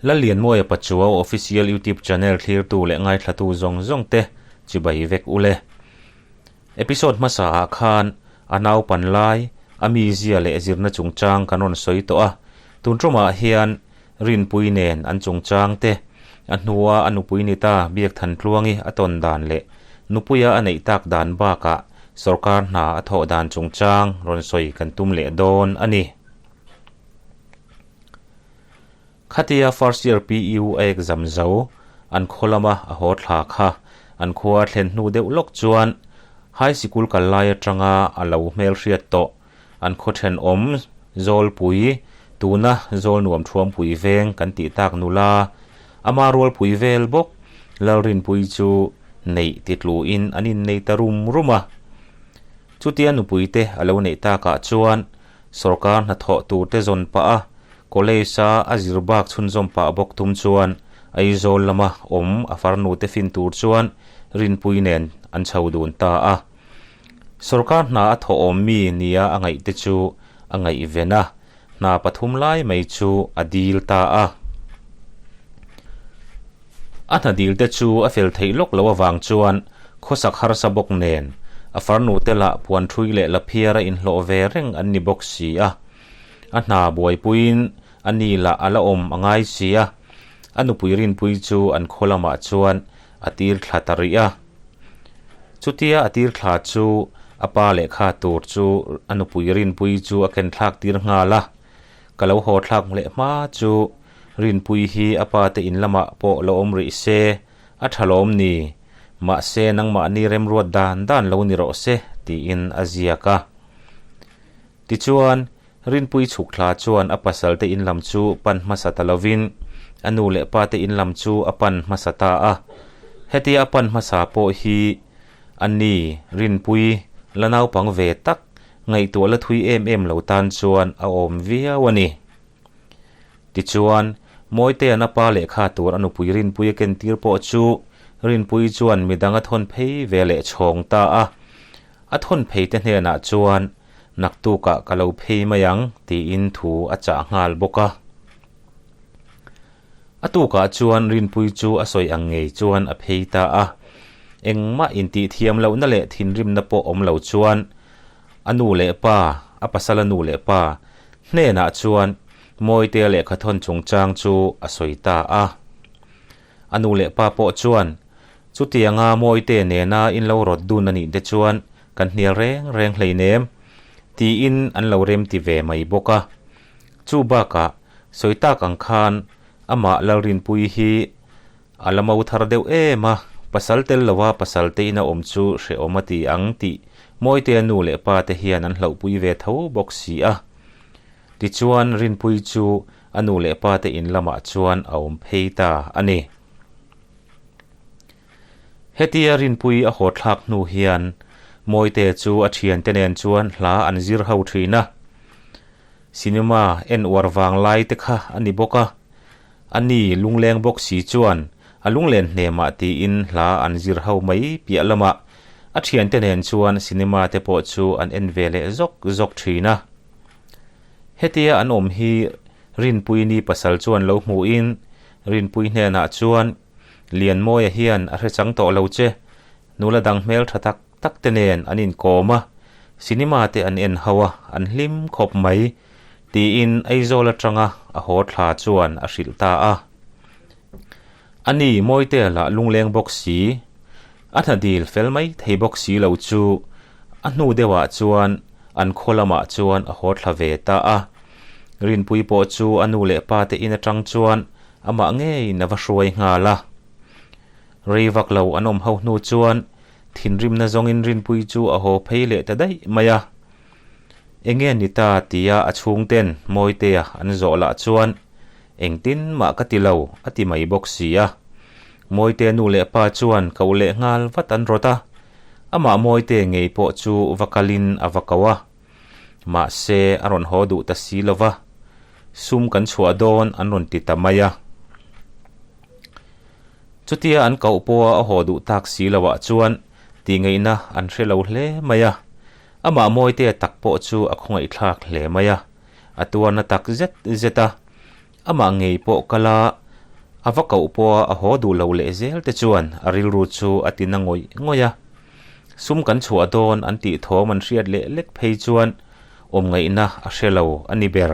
Lallianmawia Pachuau Official YouTube Channel thlirtu leh ngaithlatu zawng zawng te chibai vek ule. Episode hmasa ah khan a naupan lai, a mizia leh zirna chungchang kan rawn sawi tawh a, tun tumah hian Rinpui nen an chungchang te, a hnua a nupui ni ta Biakthan Tluangi a tawn dan leh nupuia a neih tak dan bakah sorkar hna a thawh dan chungchang rawn sawi kan tum leh dawn a ni. Khatia first year PU a exam zo, an khaw lama a haw thla kha an khua a thlen hnu deuh lawk chuan high sikul kal lai atanga a lo hmelhriat tawh an khaw thenawm Zawlpui, tuna Zawlnuam Thuampui veng kan tih tak nula, ama rualpui vel bawk Lalrinpui chu neih titluin an innei ta rum rum a. Chutia nupuite a lo neih takah chuan Sorkar hnathawh tur te zawn pah a, college a a zir bak chhunzawm pah bawk tum chuan Aizawl lama awm a farnu te fin tur chuan Rinpui nen an chho dun ta a. Sorkar hna a thawh awm mi nia a ngaih te chu a ngaihven a, hna pathum lai mai chu a dil ta a. A hna dil te chu a fel theih lawk loh avang chuan khawsak harsa bawk nen a farnu te lah puan thui leh la phiar a inhlawh ve reng an ni bawk si a. A hna buaipuiin a ni lah a la awm a ngai si a, a nupui rinpui chu an khaw lamah chuan a tir thla ta rih a. Chutia a tir thla chu a pa lehkha tur chu a nupui rinpui chu a ken thlak tir nghal a. Ka lo haw thlak leh hma chu Rinpui hi a pa te in lamah pawh lo awm rih se, a tha lawm ni? Mahse nangmahni remruat dan dan lo ni rawh se, tiin a ziak a. Tichuan, Rinpui chhuk thla chuan a pasal te in lam chu pan hmasa ta lovin a nu leh pa te in lam chu a pan hmasa ta a. Hetia a pan hmasa pawh hi a ni Rinpui la naupang ve tak Ngaihtuah la thui em em lo tan chuan a awm viau a ni. Tichuan, Mawitea'n a pa lehkha tur a nupui Rinpui a kentir pawh chu Rinpui chuan midang a thawn phei ve leh chhawng ta a. A thawn phei te hnenah chuan, Naktukah ka lo phei mai ang, tiin thu a chah nghal bawk a. A tukah chuan Rinpui chu a sawi ang ngei chuan a phei ta a. Engmah intihthiam lohna leh thinrimna pawh awm lo chuan a nu leh pa, a pasala nu leh pa, hnenah chuan Mawitea lehkhathawn chungchang chu a sawi ta a. A nu leh pa pawh chuan, Chutianga Mawitea nena in lo rawt dun a nih te chuan kan hnial reng reng hleinem, tiin an lo remti ve mai bawk a. Chu bakah, sawi tak ang khan amah Lalrinpuii hi a la mo thar deuh em a, pasal tel lova pasal te ina awm chu hrehawm a ti ang tih Mawitea nu leh pa te hian an hlauhpui ve tho bawk si a. Tichuan Rinpuii chu a nu leh pa te in lamah chuan a awm phei ta a ni. Hetia Rinpuii a haw thlak hnu hian Mawitea chu a thiante nen chuan hla an zir ho thin a. Cinema en uar vang lai te kha a ni bawk a, a ni lungleng bawk si chuan a lunglen hnemah tiin hla an zir ho mai piah lamah a thiante nen chuan cinema te pawh chu an en ve leh zawk zawk thin a. Hetia an awm hi Rinpui ni pasal chuan lo hmuhin Rinpui hnenah chuan, Lianmawia hian a hrechang tawh lo che, nula dang hmel tha tak tak te nen an inkawm a, cinema te an en ho a, an hlim khawp mai, tiin Aizawl atanga a haw thla chuan a hrilh ta a. A ni Mawitea lah lungleng bawk si, a hna dil fel mai thei bawk si lo chu a hnu deuhah chuan an khaw lamah chuan a haw thla ve ta a. Rinpui pawh chu a nu leh pa te in atang chuan amah ngeiin a va hruai nghal a. Rei vak lo an awm ho hnu chuan Thinrimna zawngin Rinpui chu a haw phei leh ta daih mai a. Enge ni ta tia a chhungten Mawitea an zawh lah chuan engtin mah ka ti lo a ti mai bawk si a. Mawitea nu leh pa chuan koh leh nghal vat an rawt a, amah Mawitea ngei pawh chu va kalin a va ko a. Mahse a rawn haw duh ta si lo va, sum kan chhuah dawn an rawn ti ta mai a. Chutia an koh pawha a haw duh tak si loah chuan tihngaihna an hre lo hle mai a, amah Mawitea tak pawh chu a khawngaihthlak hle mai a, a tuarna tak zet zet a, amah ngei pawh kala A va koh pawha a haw duh lo leh zel te chuan a rilru chu a ti na ngawih ngawih a. Sum kan chhuah dawn an tih thawm an hriat leh lek phei chuan awm ngaihna a hre lo a ni ber.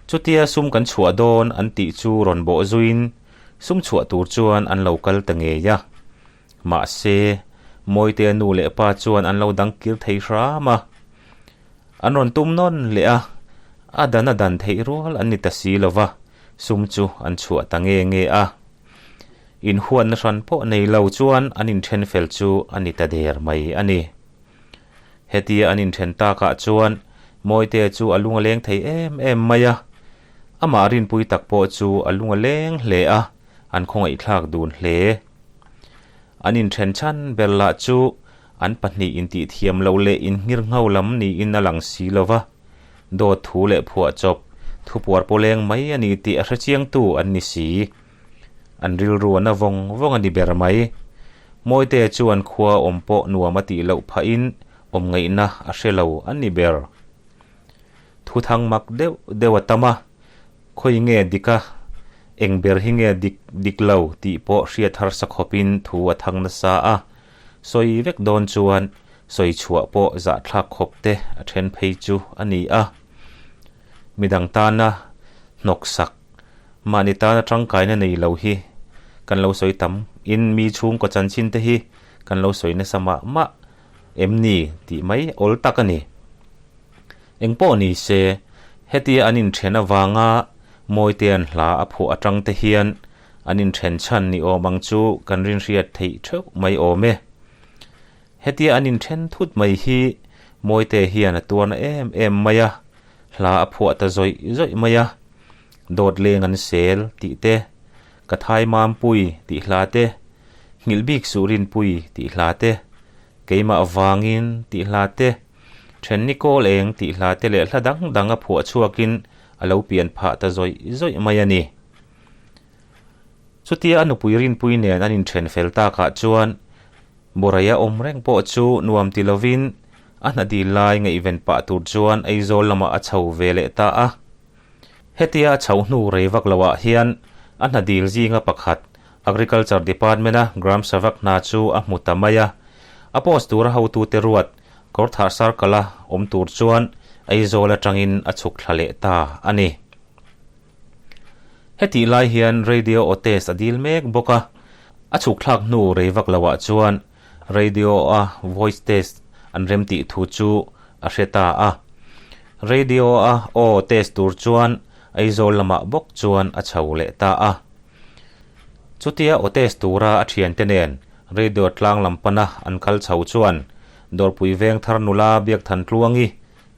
Chutia sum kan chhuah dawn an tih chu rawn bawh zuiin sum chhuah tur chuan an lo kal ta ngei a. Mahse, Mawitea nu leh pa chuan an lo dang kir thei hram a. An rawn tum nawn leh a, a dan a dan theih rual an ni ta si lo va, sum chu an chhuah ta nge nge a. Inhuatna hran pawh nei lo chuan an inthen fel chu a ni ta der mai a ni. Hetia an inthen takah chuan Mawitea chu a lung a leng thei em em mai a, amah rinpui tak pawh chu a lung a leng hle a, an khawngaihthlak dun hle. An inthen chhan ber lah chu an pahnih intihthiam loh leh inhngir ngho lam niin a lang si lo va, dawt thu leh phuahchawp, thupuar pawleng mai a ni tih a hrechiangtu an ni si. An rilru a na vawng vawng a ni ber mai. Mawitea chuan khua awm pawh nuam a tih loh phahin awm ngaihna a hre lo a ni ber. Thuthang mak deuh deuh a tam a, Khawi nge dik a, eng ber hi nge dik dik lo tih pawh hriat harsa khawpin thu a thang nasa a, sawi vek dawn chuan sawi chhuah pawh zahthlak khawp te a then phei chu a ni a. Midang tana hnawksak, mahni tana tangkaina nei lo hi kan lo sawi tam in mi chhungkaw chanchin te hi kan lo sawi nasa mah mah em ni tih mai awl tak a ni. Engpawh ni se, hetia an inthen avanga Mawitea'n hla a phuah atang te hian an inthen chhan ni awm ang chu kan rinhriat theih theuh mai awm e. Hetia an inthen thut mai hi Mawitea hian a tuarna em em mai a, hla a phuah ta zawih zawih mai a, Dawt leng an sel tih te, Ka thai mampui tih hla te, Nghilh bik suh rinpui tih hla te, Keimah vangin tih hla te, Then ni kawl eng tih hla te leh hla dang dang a phuah chhuakin a lo pian phah ta zawih zawih mai a ni. Chutia a nupui rinpui nen an inthen fel takah chuan Boraia awm reng pawh chu nuam ti lovin a hna dil lai ngaihven pah tur chuan Aizawl lamah a chho ve leh ta a. Hetia a chhoh hnu rei vak loah hian a hna dil zinga pakhat Agriculture Department-a Gram Sevak hna chu a hmu ta mai a. A post tura hotute ruat Kawrthah Circle-a awm tur chuan Aizawl atangin a chhuk thla leh ta a ni. Hetih lai hian Radio aw test a dil mek bawk a, a chhuk thlak hnu rei vak loah chuan Radio-a voice test an remtih thu chu a hre ta a. Radio-a aw test tur chuan Aizawl lamah bawk chuan a chho leh ta a. Chutia aw test tura a thiante nen radio tlang lam pana an kal chho chuan Dawrpui veng thar nula Biakthan Tluangi,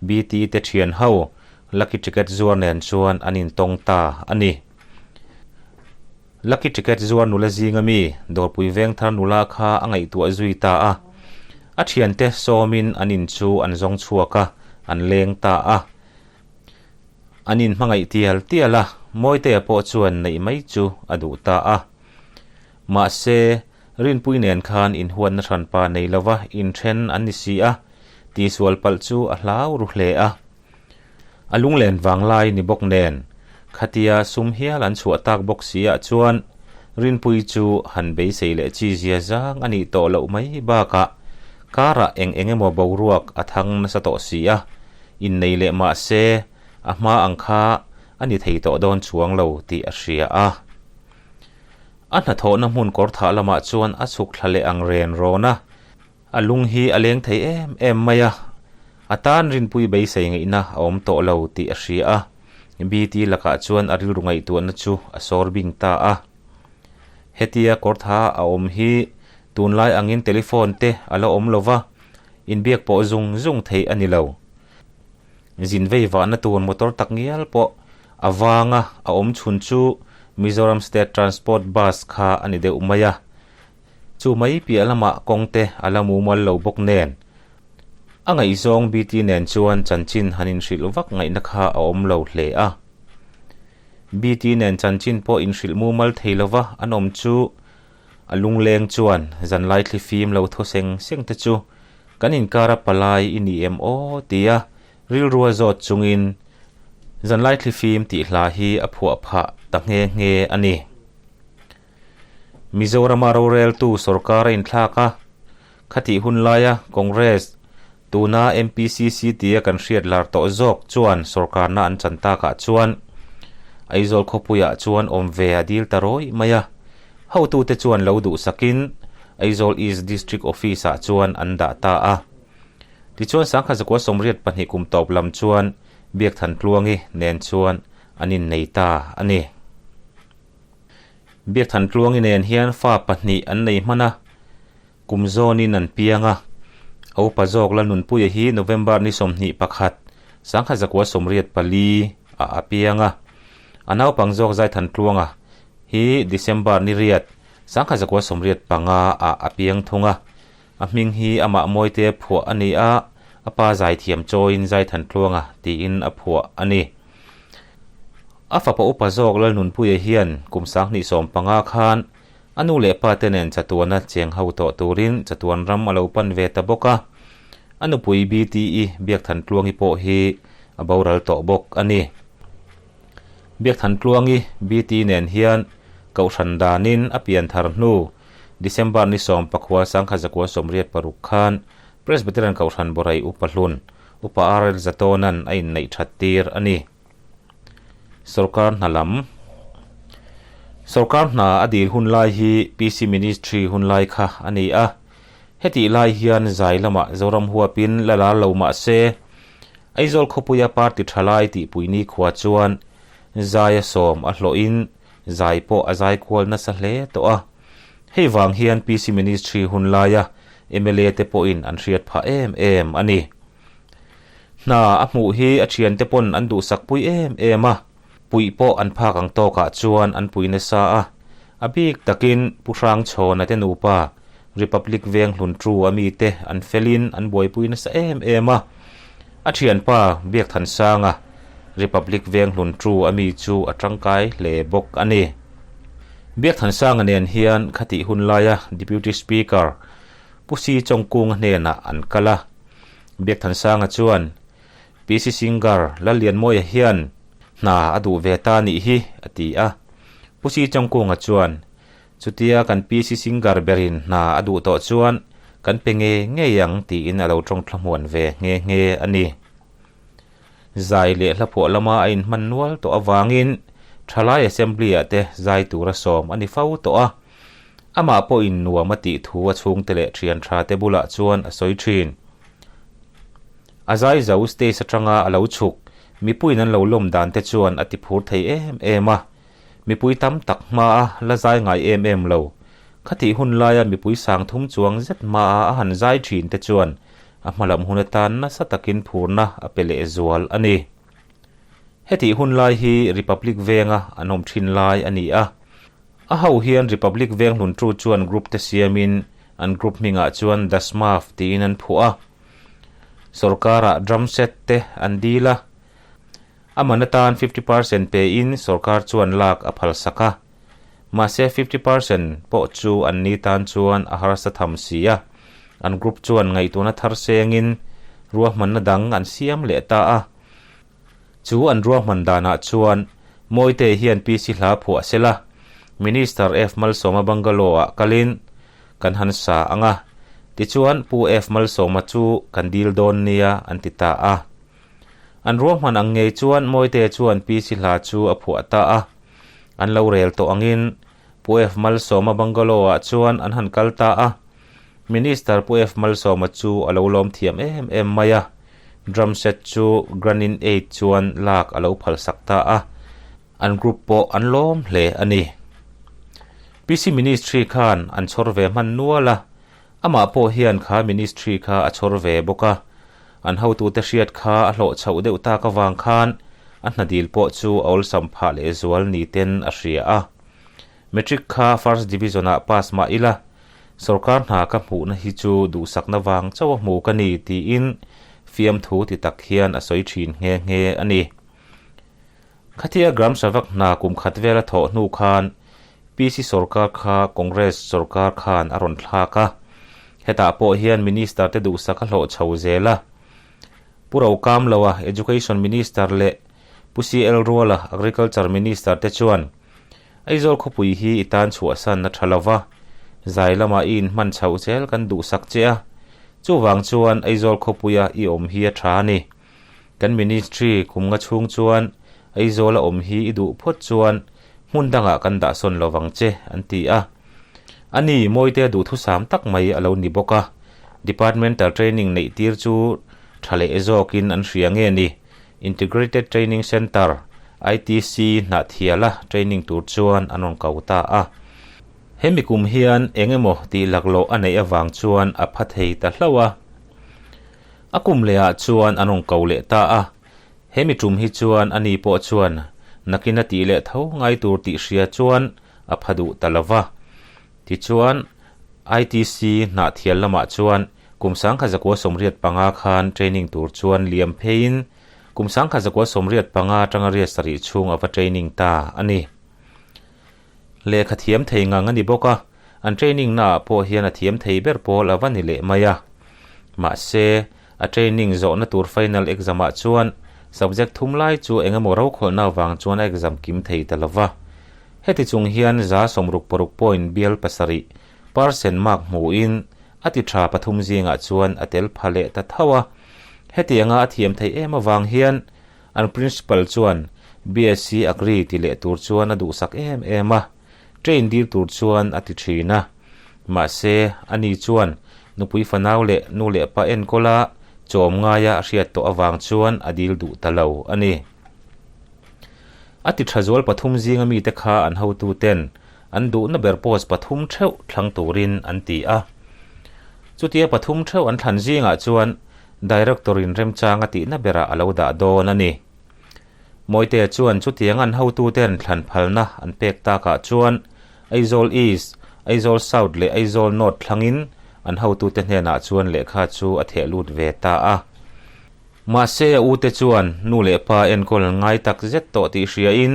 BT te thian ho, Lucky Ticket zuar nen chuan an intawng ta a ni. Lucky Ticket zuar nula zinga mi Dawrpui veng thar nula kha a ngaihtuah zui ta a. A thiante sawmin an in chu an zawng chhuak a, an leng ta a. An in hmangaih tial tial a, Mawitea pawh chuan neih mai chu a duh ta a. Mahse, Rinpui nen khan inhuatna hranpa nei lova inthen an ni si a, tihsual palh chu a hlau ru hle a. A lunglen vanglai ni bawk nen, khatia sum hial an chhuah tak bawk si ah chuan Rinpui chu han beisei leh chi zia zang a nih tawh loh mai bakah karah eng eng emaw boruak a thang nasa tawh si a, innei leh mah se a hma ang kha a ni thei tawh dawn chuang lo tih a hria a. A hnathawhna hmun kawr thah lamah chuan a chhuk thla leh ang ren rawn a. A lung hi a leng thei em em mai a, a tan rinpui beisei ngaihna a awm tawh lo tih a hria a, BT lakah chuan a rilru ngaihtuahna chu a sawr bing ta a. Hetia kawrtha a awm hi tunlai angin telephone te a la awm lo va, inbiak pawh zung zung theih a ni lo. Zin vei vahna tur motor tak ngial pawh a vanga a awm chhun chu Mizoram State Transport Bus kha a ni deuh mai a. Chu mai piah lamah kawng te a la mumal lo bawk nen, a ngaihzawng BT nen chuan chanchin han inhrilh vak ngaihna kha a awm lo hle a. BT nen chanchin pawh inhrilh mumal thei lova an awm chu a lungleng chuan zanlai thlifim lo thaw seng seng te chu kan inkara palai i ni em aw tia rilrua zawt chungin zanlai thlifim tih hla hi a phuah phah ta nghe nghe a ni. Mizorama roreltu sorkar a inthlak a, khatih hun laia Congress, tuna MPCC tia kan hriat lar tawh zawk chuan sorkarna an chan takah chuan Aizawl khawpuiah chuan awm ve a dil ta rawih mai a, hotute chuan lo duhsakin Aizawl East District Office-ah chuan an dah ta a. Tichuan 1982 kum tawp lam chuan Biakthan Tluangi nen chuan an innei ta a ni. Biakthan Tluangi nen hian fa pahnih an nei hman a, kum zawnin an piang a. A upa zawk Lalnunpuia hi November ni 21, 1984 ah a piang a. A naupang zawk Zaithan Tluanga hi December ni riat, 1985 ah a piang thung a. A hming hi amah Mawite phuah a ni a, a pa zaithiam chawiin Zaithantluanga tiin a phuah a ni. A fapa upa zawk Lalnunpuia hian kum 2015 khan a nu leh pa te nen chatuana cheng ho tawh turin chatuan ram a lo pan ve ta bawk a. A nupui BTE Biakthantluangi pawh hi a boral tawh bawk a ni. Biakthantluangi BT nen hian Kohhran danin a pian thar hnu December ni 10 1986 khan Presbyterian Kohhran Borai Upa Hlun, Upa RL Zatawnan a inneih that tir a ni. Sorkar hna lam Sorkar hna a dil hun lai hi PC Ministry hun lai kha a ni a. Hetih lai hian zai lamah Zoram huapin la lar lo mah se, Aizawl khawpuia party tha lai tihpui nikhua chuan zaia sawm a hlawhin zai pawh a zai kual nasa hle tawh a. Hei vang hian PC Ministry hun laia mla te pawhin an hriat phah em em a ni. Hna a hmuh hi a thiante pawn an duhsak pui em em a, puih pawh an phak ang tawkah chuan an pui nasa a. A bik takin Pu Hrangchhawna te nupa Republic Veng hlun tu a mite an felin an buaipui nasa em em a. A thianpa Biakthansanga Republic Veng hlun tu a mi chu a tangkai hle bawk a ni. Biakthansanga nen hian khatih hun laia Deputy Speaker Pu Si Chawngkunga hnenah an kal a. Biakthansanga chuan PC Singer Lallianmawia hian hna a duh ve ta nih hi a ti a. Pu Si Chawngkunga chuan Chutia kan PC Singer berin hna a duh tawh chuan kan pe nge ngei ang tiin a lo tawng thlahmuan ve nghe nghe a ni. Zai leh hlaphuah lama a inhman nual tawh avangin Thalai Assembly-ah te zai tura sawm a ni fo tawh a. Amah pawhin nuam a tih thu a chhungte leh thian tha te bulah chuan a sawi thin. A zai zo stage atanga a lo chhuk, mipuiin an lo lawm dan te chuan a tiphur thei em em a. Mipui tam tak hmaa la zai ngai em em lo. Khatih hun laia mipui sang thum chuang zet hmaa a han zai thin te chuan a hmalam hun atan nasa takin phurna a pe leh zual a ni. Hetih hun lai hi Republic Venga an awm thin lai a ni a. A ho hian Republic Veng hlun tu chuan group te siamin an group hmingah chuan The Smurf tiin an phuah a. Sorkarah drum set te an dil a. A man atan 50 percent pein sorkar chuan lak a phalsak a. Mahse 50 percent pawh chu an ni tan chuan a harsa tham si a. An group chuan ngaihtuahna thar sengin ruahmanna dang an siam leh ta a. Chu an ruahman danah chuan Mawite hian PC hla phuah sela, Minister F Malsawma bungalow-ah kalin kan han sa ang a. Tichuan Pu F Malsawma chu kan dil dawn nia an ti ta a. An ruahman ang ngei chuan Mawite chuan PC hla chu a phuah ta a. An lo rel tawh angin Pu F Malsawma bungalow-ah chuan an han kal ta a. Minister Pu F Malsawma chu a lo lawm thiam em em mai a. Drum set chu Grant-in Aid chuan lak a lo phalsak ta a. An group pawh an lawm hle a ni. PC Ministry khan an chhawr ve hman nual a. Amah pawh hian kha ministry kha a chhawr ve bawk a. An hotute hriat kha a hlawh chhoh deuh tak avang khan a hna dil pawh chu a awlsam phah lehzual ni ten a hria a. Matric kha first division ah pass mah ila, sorkar hna ka hmuhna hi chu duhsakna vang chauh a hmu ka ni tiin fiamthu ti tak hian a sawi thin nghe nghe a ni. Khatia Gram Sevak hna kum khat vel a thawh hnu khan PC sorkar kha Congress sorkar khan a rawn thlak a. Hetah pawh hian Minister te duhsak a hlawh chho zel a. Pu Rokamloa Education Minister leh Pu CL Ruala Agriculture Minister te chuan. Aizawl khawpui hi i tan chhuahsan a tha lo va, zai lamah i inhman chhoh zel kan duhsak che a. Chuvang chuan Aizawl khawpuia i awm hi a tha a ni. Kan ministry kum nga chhung chuan Aizawla awm hi i duh phawt chuan hmun dangah kan dahsawn lo vang che, an ti a. A ni, Mawitea duhthusam tak mai a lo ni bawk a. Departmental training neih tir chu tha leh zawkin an hria nge ni? Integrated Training Centre, ITC, hnahthiala training tur chuan an rawn ko ta a. Hemi kum hian eng emaw tih laklawh a neih avang chuan a pha thei ta hlauh a. A kum lehah chuan an rawn ko leh ta a. Hemi tum hi chuan ani pawh chuan nakin a tih leh tho ngai tur tih hria chuan a pha duh ta lo va. Tichuan, ITC hnahthial lamah chuan kum 1985 khan training tur chuan liam pheiin kum 1985 atanga riat sarih chhung a va training ta a ni. Lehkha thiam thei ngang a ni bawk a, an training naah pawh hian a thiam thei ber pawl a va ni leh mai a. Mahse, a training zawhna tur final exam ah chuan subject thum lai chu eng emaw rokhawlhna avang chuan a exam kim thei ta lo va. Heti chung hian 66 point bial pasarih percent mark hmuhin a ti tha pathum zingah chuan a tel pha leh ta tho a. Hetianga a thiam theih em avang hian An principal chuan BSc Agri ti leh tur chuan a duhsak em em a, train dil tur chuan a ti thin a. Mahse, ani chuan nupui fanau leh nu leh pa enkawla chawm ngaia a hriat tawh avang chuan a dil duh ta lo a ni. A ti tha zual pathum zinga mite kha an hotuten an duhna ber post pathum theuh thlang turin an ti a. Chutia pathum theuh an thlan zingah chuan Director-in remchang a tihna berah a lo dah dawn a ni. Mawitea chuan chutiang an hotuten thlan phalna an pek takah chuan Aizawl East, Aizawl South leh Aizawl North thlangin an hotute hnenah chuan lehkha chu a theh lut ve ta a. Mahse a ute chuan nu leh pa enkawl an ngai tak zet tawh tih hriain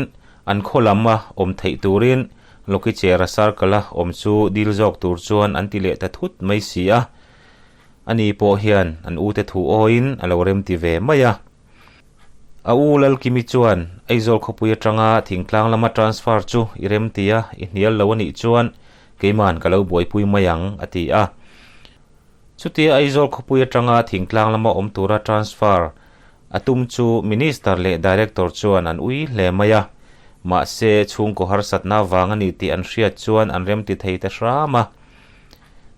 an khaw lam a awm theih turin Lokichera Circle-a awm chu dil zawk tur chuan an ti leh ta thut mai si a. Ani pawh hian an ute thu awiin a lo remti ve mai a. A u Lalkimi chuan Aizawl khawpui atanga thingtlang lama transfer chu i remti a, i hnial lo a nih chuan keiman ka lo buaipui mai ang, a ti a. Chutia Aizawl khawpui atanga thingtlang lama awm tura transfer a tum chu Minister leh Director chuan an ui hle mai a. Mahse, chhungkaw harsatna vang a ni tih an hriat chuan an remti thei ta hram a.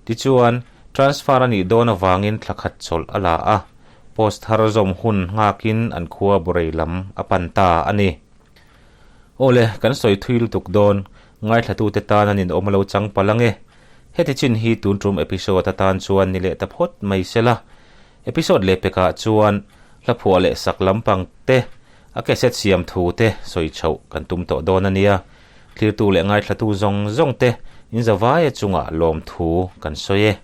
Tichuan, transfer a nih dawn avangin thla khat chawlh a la a, post thar zawm hun nghakin an khua Borei lam a pan ta a ni. Awle, kan sawi thui lutuk dawn, ngaithlatute tan an inawm a lo chang palh ange. Heti chin hi tun tum episode atan chuan ni leh ta phawt mai sela. Episode leh pekah chuan hla phuah leh sak lampang te, a cassette siam thu te sawi chhoh kan tum tawh dawn a nia. Thlirtu leh ngaithlatu zawng zawng te in zavaia chungah lawmthu kan sawi e.